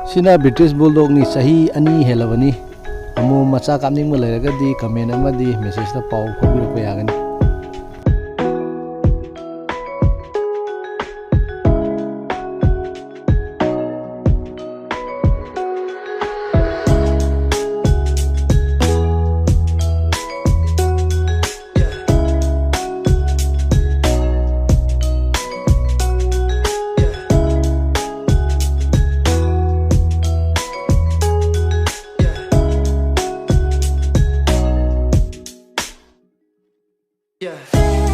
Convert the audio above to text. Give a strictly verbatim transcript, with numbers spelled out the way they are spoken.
ꯁꯤꯅ British Bulldogꯅꯤ, ꯆꯍꯤ ꯑꯅꯤ ꯍꯦꯜꯂꯕꯅꯤ꯫ ꯑꯃꯣꯝ ꯃꯆꯥ ꯀꯥꯞꯅꯤꯡꯕ ꯂꯩꯔꯒꯗꯤ comment ꯑꯃꯗꯤ messageꯇ ꯄꯥꯎ ꯐꯥꯎꯕꯤꯔꯛꯄ ꯌꯥꯒꯅꯤ꯫ Yeah.